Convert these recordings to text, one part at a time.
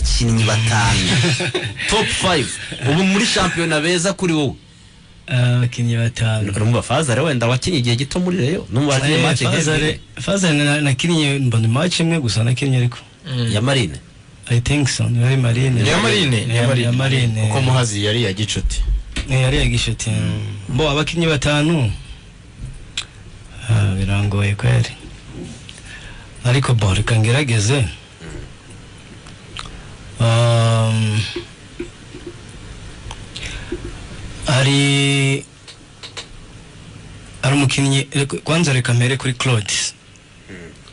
Abakinnyi batanu, top 5 ubu muri shampiyona beza kuri wowe. Abakinnyi batanu? Urumva Fazare wenda wakinnye igihe gito muri Rayon, numva wakinnye match Fazare, Fazare nakinnye, mbona match imwe gusa nakinnye ariko. Ya Marine. I think so, ni yari Marine. Ya Marine, ya Marine, ya Marine. Kuko Muhazi yari iya Gicuti. Yari ya Gicuti. Bo, abakinnyi batanu, birangoye kweri, ariko bo reka ngerageze. Ari umukinnyi, kwanza reka mpere kuri Claude,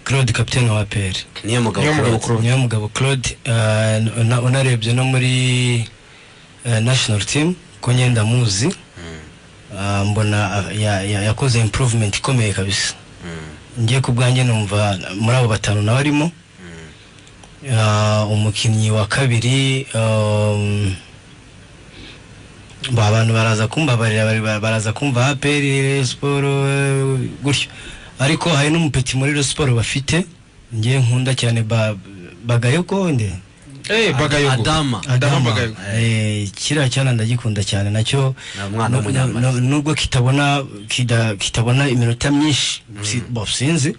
Claude kapitene wa APR. Niyo mugabo. Niyo mugabo. Claude. Claude. Niyo mugabo Claude. Unarebye no muri national team ko ngenda muzi, mbona yakoze improvement ikomeye kabisa. Ngiye ku bwanjye numva muri abo batanu nawe arimo. Umukinnyi wa kabiri, ba abantu baraza kumbabarira, baraza kumva APR, Rayon Sport, gutyo, ariko hari n'umupeti muri Rayon Sport bafite ngiye nkunda cyane, Bagayoko nde? Bagayogo. Adama. Adama Bagayogo. Kiriya cyana ndagikunda cyane nacyo. Ni umwana w'umunyamali. Nubwo kitabona iminota myinshi, bo sinzi,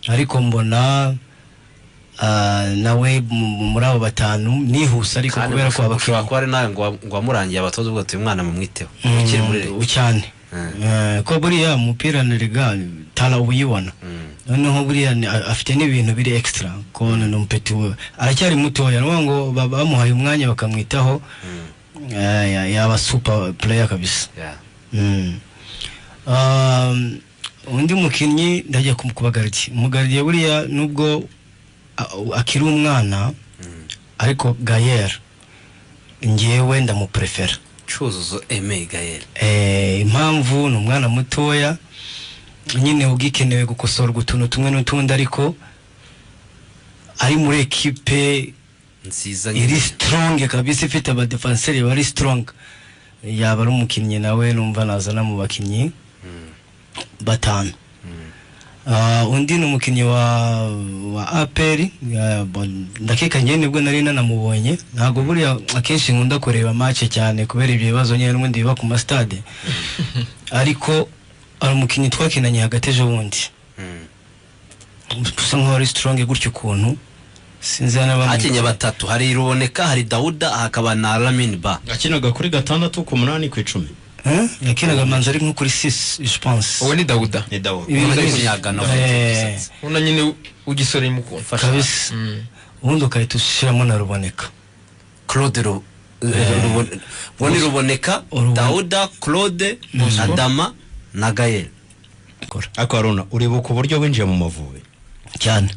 ariko mbona nawe muri abo batanu nihuse, ariko Kandi kubera ko ushobora abakinnyi kuba ari nawe ngo wamurangiye abatoza ubwo ati: "Uyu mwana mumwiteho ukiri muri Rayon." Cyane. Ko buriya umupira nerega tara uyibona, noneho buriya afite n'ibintu biri extra, ko ni umupeti we aracyari mutoya, ni ukuvuga ngo bamuhaye umwanya bakamwitaho, yaba super player kabisa. Undi mukinnyi ndajya ku bagaridiye. Umugaridiye buriya nubwo akiri umwana, ariko Gayer ngewe ndamuprefera. Cyuzuzo Aime Gael. Impamvu ni umwana mutoya nyine ugikenewe gukosorwa utuntu tumwe n'utundi, ariko ari muri ekipe nziza iri nyine. Strong kabisa, ifite abadefanseri bari strong, yaba ari umukinnyi nawe numva nazana mu bakinnyi batanu. Undi ni umukinnyi wa APR, bon, ndakeka njye nibwo nari nanamubonye. Ntabwo buriya akenshi nkunda kureba match cyane kubera ibyo bibazo nyine n'ubundi biba ku masitade, ariko hari umukinnyi twakinanye hagati ejo bundi usa nkaho ari strong gutyo ukuntu, sinzi niba Hakinye batatu: hari Ruboneka, hari Dawuda, hakaba na Lamine Ba. Akinaga kuri 6, ku 8, ku 10? Eh? Yakinaga manza ari nko kuri 6, je pense. Uwo ni Dawuda. Ni Dawuda. Ibintu Undi nk'ibyo. munyagana ufite umusatsi. Ubona nyine ugisore mukunda. Kabisa. Ubundi ugahita ushyiramo na Ruboneka. Claude uwo ni Ruboneka. Dawuda, Claude, Adama na Gael. Kora. Ariko Haruna, uribuka uburyo winjiye mu Mavubi? Cyane.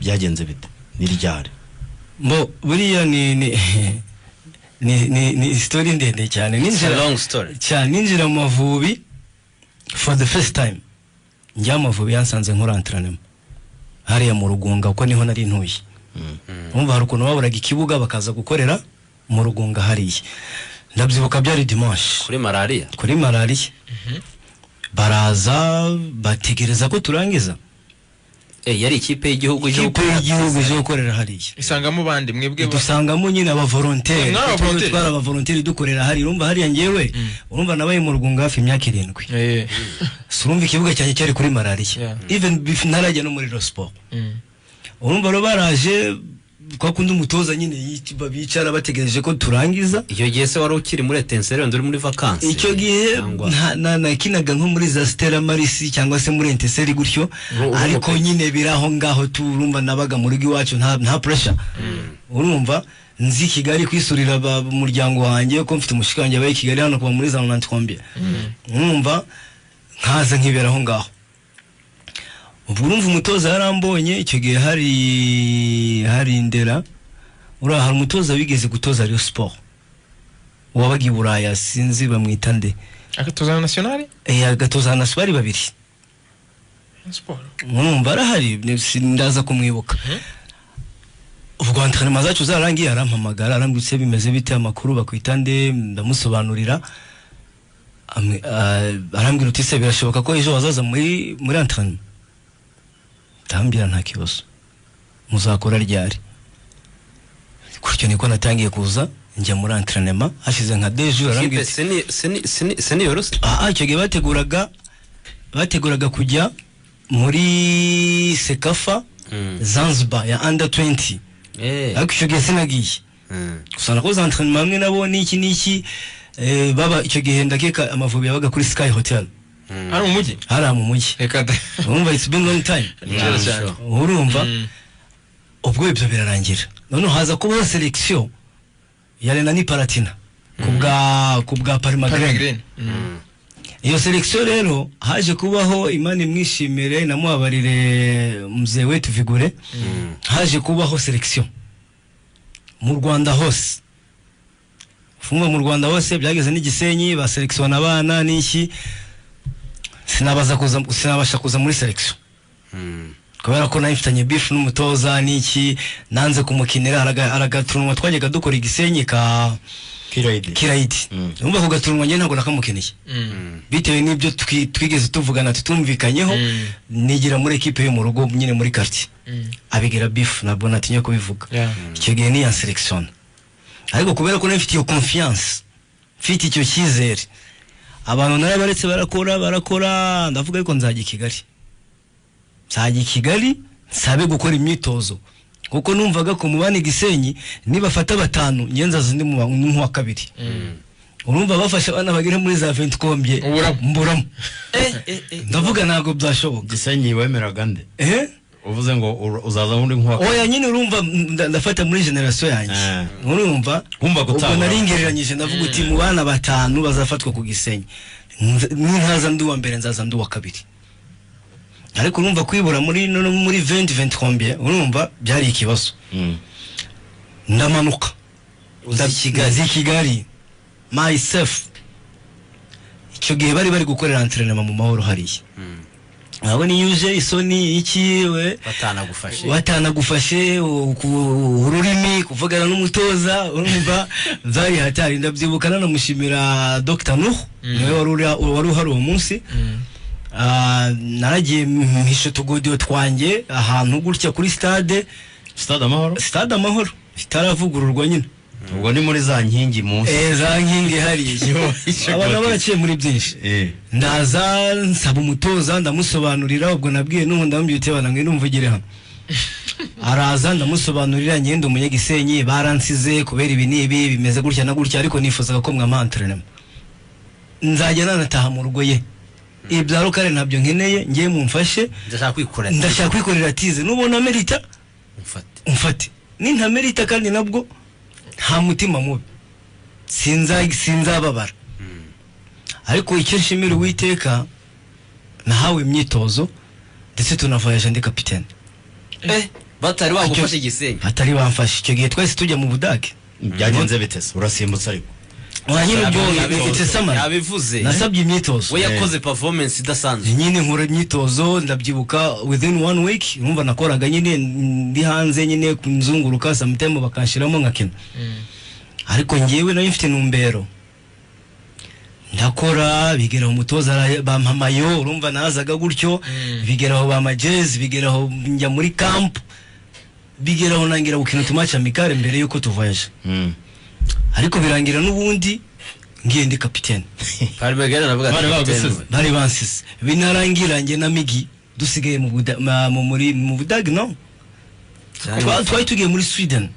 Byagenze bite? Ni ryari? Bo, buriya ni story ndende cyane. It's a Ninjira long story. cyane, ninjira mu Mavubi for the first time, njya Amavubi yansanze nkora entraînement hariya mu Rugunga, kuko niho nari ntuye. Umva, hari ukuntu baburaga ikibuga bakaza gukorera mu Rugunga hariya. Ndabyibuka byari dimanche. Kuri malariya. Kuri malariya. Baraza bategereza ko turangiza. Yari ikipe y'igihugu ije Ikipe gukorera y'igihugu ije gukorera hariya. Isangamo bandi mwebwe Dusangamo nyine abavolonteri. Mwari abavolonteri? Twari abavolonteri dukorera hariya. Urumva hariya ngewe, urumva nabaye mu Rugunga hafi imyaka 7. So urumva ikibuga cyanjye cyari kuri malariya, even ntarajya no muri Rayon Sport. Urumva rero baraje kwa kundi umutoza nyine bicara bategereje ko turangiza. Icyo gihe se wari ukiri muri Etincelles, wenda uri muri vacances? Icyo gihe nakinaga nko muri za Stella Maris cyangwa se muri Etincelles gutyo, ariko nyine biri aho ngaho tu. Urumva nabaga mu rugo iwacu, nta pressure. Urumva nzi Kigali kwisurira umuryango wanjye, ko mfite umushiki wanjye abaye i Kigali hano kuva muri za 90. Urumva nkaza nkibera aho ngaho. Ubwo urumva umutoza yarambonye icyo gihe, hari Ndera uriya, hari umutoza wigeze gutoza Rayon Sport wabaga i Buraya, sinzi bamwita nde. Agatoza na nationale. Agatoza na bari babiri. Sport. Mwumva arahari, ndaza kumwibuka. Ubwo entraînement zacu zarangiye, arampamagara, arambwira: "Se bimeze bite, amakuru, bakwita nde?" Ndamusobanurira. Arambwira uti: "Se birashoboka ko ejo wazaza muri entraînement?" Ndambwira: "Nta kibazo." "Muzakora ryari?" Ku Gutyo niko natangiye kuza njya muri entraînement, hashize nka 2 jours arambwira Kipe ati senior se? Ah, icyo gihe bateguraga kujya muri CECAFA Zanzibar ya under 20. Ariko icyo gihe sinagiye. Gusa nakoze entraînement hamwe nabo n'iki n'iki, baba icyo gihe ndakeka Amavubi yabaga kuri Sky Hotel. Ari mu mujyi? Hariya mu mujyi. Reka da. Urumva, it's been long time. Kera cyane. Urumva, ubwo ibyo birarangira, noneho haza kubaho sélection ya Rhénanie Palatinat ku bwa Parma Green. Parma Green. Iyo sélection rero haje kubaho, Imana imwishimire namubabarire, mzee wetu Vigure, haje kubaho sélection mu Rwanda hose. Fungwa mu Rwanda hose, byageze n'igisenyi baselekisiona abana n'iki. Sinabaza kuza, sinabasha kuza muri sélection kubera ko nari mfitanye beef n'umutoza n'iki, nanze kumukinira. Haragaturunwa twajyaga dukora igisenyi ka Kirayidi. Kirayidi. Urumva ako gaturunwa njye ntabwo nakamukeneye bitewe n'ibyo twigeze tuvugana tutumvikanyeho. Nigira muri ekipe yo mu rugo nyine, muri quartier. Abigira beef, ntabwo natinya kubivuga. Icyo gihe ni ya sélection, ariko kubera ko nari mfite iyo confiance, mfite icyo cyizere, abantu narabaretse barakora barakora. Ndavuga ariko nzajya i Kigali, nzajya i Kigali nsabe gukora imyitozo, kuko numvaga ko mu bana Gisenyi nibafata batanu njye nzaza ndi nk'uwa kabiri. Urumva bafashe abana bagera muri za 20 combien. Uburamo. Mburamo. Ndavuga ntabwo byashoboka. Gisenyi wemeraga nde? Eh? Uvuze ngo uzaza undi nk'uwa Oya nyine, urumva ndafata muri génération yanjye. Urumva Wumva ubwo gutabura. nari ngereranyije, ndavuga uti mu bana batanu bazafatwa ku Gisenyi, nintaza ndi uwa mbere nzaza ndi uwa kabiri. Ariko urumva kwibura muri no muri 20 20 combien, urumva byari ikibazo. Ndamanuka. Uza i Kigali. Nza i Kigali myself. Icyo gihe bari gukorera entraînement mu Mahoro hariya. Nabona iyo uje isoni iki we batanagufashe. Batanagufashe ururimi, kuvugana n'umutoza, urumva byari hatari. Ndabyibuka nanamushimira Dr Nuh, niwe wari uhari uwo munsi. Naragiye mpisha utugodiyo twanjye ahantu gutya kuri stade. Stade Amahoro? Stade Amahoro itaravugururwa nyine. Ubwo ni muri za nkingi munsi. Eh, za nkingi hariya. Abantu baraciye muri byinshi. Ndaza nsaba umutoza, ndamusobanurira. Ubwo nabwiye n'ubu, ndamubwiye uti bana ngwino umvugire hano. Araza ndamusobanurira, ngenda umunyagisenyi baransize kubera ibi n'ibi bimeze gutya na gutya, ariko nifuzaga ko mwampa entraînement nzajya nanataha mu rugo ye, ibya rukare ntabyo nkeneye, ngiye mumfashe. Ndashaka kwikorera. Ndashaka kwikorera tize, nubona merita umfate. Umfate, nintamerita kandi nabwo nta mutima mubi, sinzababara. Ariko icyo nshimira Uwiteka, nahawe imyitozo ndetse tunavoyaje ndi kapitene. Batari bagufashe Igisenyi? Batari bamfashe. Icyo gihe twese tujya mu Budage. Byagenze bite se? Urasimbutse ariko. Nyine ubwo it's a summary. Yabivuze. Nasabye imyitozo. We yakoze performance idasanzwe. Nyine nkora imyitozo, ndabyibuka within one week, urumva nakoraga nyine ndi hanze nyine nzunguruka, sometime bakanshiramo nkakina, ariko ngewe nari mfite numbero. Ndakora, bigeraho umutoza bampa maillot. Urumva nazaga gutyo, bigeraho bampa jezi, bigeraho njya muri camp, bigeraho nangira gukina utumatch amical mbere yuko tuvoyaje. Ariko birangira n'ubundi ngiye ndi kapitene. Parmegana navuga ati Bari kapitene bagusize. we. Bari bansize, binarangira njye na Migi dusigaye mu Buda, ma- mu muri mu Budage no Cyane. Twari tugiye muri Sweden.